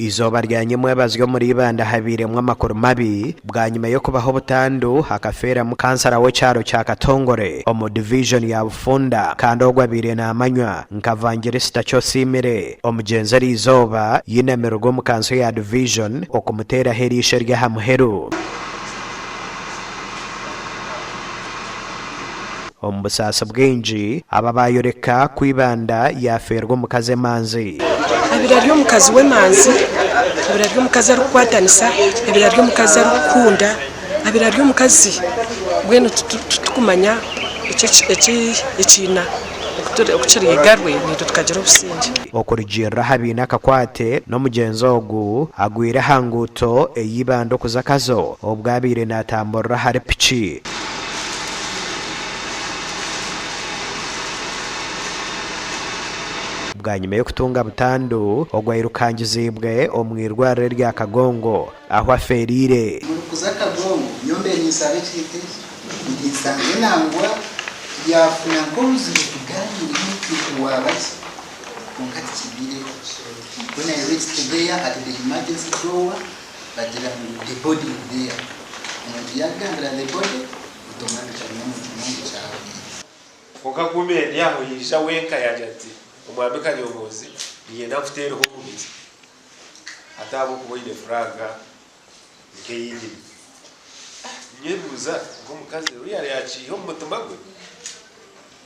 Eizooba rya nyimwebazyo omuri Ibanda habairemu amakuru mabi bwanyima y'okubaho butandu hakafeeramu kansara w'ekyaro kya Katongore omu divijoni ya Bufunda kandi ogwo abaire namanywa nka Vangirisita Kyosiimire. Omugyenzi eriizooba yinamirwe omu kanso ya divijoni okumuteeraho eriisho ery'aha muheru. Omu busaasi bwingi, aba baayoreka ku Ibanda yaafeerwa omukazi emanzi. Abaire ari omukazi w'emanzi, abaire ari omukazi arikukwatanisa, abaire ari omukazi arikukunda, abaire ari omukazi mbwenu titurikumanya eki ekiina oku kirigarwe naitwe tukagira obusingye. Okurugiirira aha baine akakwate n'omugyenzi ogu, agwire aha nguuto ey'Ibanda okuza Kazo obwo abaire natamburira ahari piki. Bwanyima y'okutunga butandu, ogu airukangiziibwe omu irwariro erya Kagongo ahu afeeriire. Murikuza Kagongo, nyowe mbe ninsaba ekintu eki, nsange nangwa yaafuna nk'obuzibu tugaaniire nti waaba ki kwonka tikibiireho. When I reached there at the emergency door, bagira ngu the body is there. Omuntu yaakugambira the body, automatically noomanya ngu kyahweire. Kwonka kumbe ndi aho yaija wenka yaagira ati, Omwami Kanyomoozi, niinyenda nkuteereho omubiri, ati ahabw'okuba oine furaaga nk'ei nyine. Nyebuuza nk'omukazi oriya yaakiiha omu mutima gwe?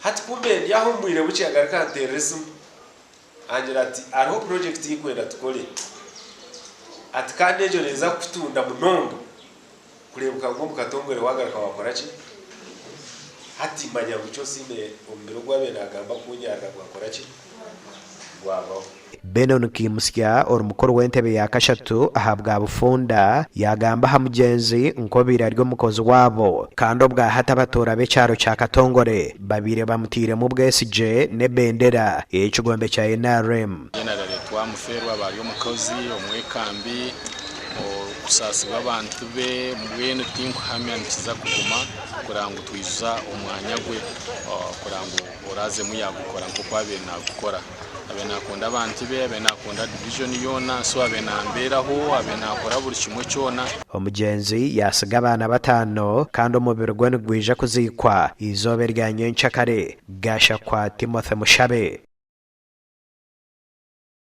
Hati kumbe ndi aho omu bwire bukye agaruka anteerera esimu angira ati, Hariho purojekiti ei ndikwenda tukore, ati kandi egyo neeza kukutunda munonga. Kureebeka ngu omu katongore waagaruka waakora ki? Hati manya ngu Kyosiimire omubiri ogu abaire naagamba kuunyarira gwakora ki? Gwabaho. Benon Kimusya ori mukuru w'entebe ya kashatu aha bwa Bufunda yaagamba aha mugyenzi nk'obaire ari omukozi waabo kandi obwa hati abatuura b'ekyaro kya Katongore babaire bamutairemu obwesigye n'ebendera ey'ekigombe kya NRM. Generally twamufeerwa aba ari omukozi, omwekambi, Okusaasibwa abantu be mbwenu tinkuhamya nikiza kuguma kureba ngu twijuza omwanya gwe kureba ngu oraazemu yaagukora nk'oku abaire naagukora. Abaire naakunda abantu be, abaire naakunda divijoni yoona, so abaire naambeeraho, abaire naakora buri kimwe kyona. Omugyenzi yaatsiga abaana bataano kandi omubiri gwe nigwija kuziikwa eizooba erya nyencakare. Gashakwa Timothy Mushabe.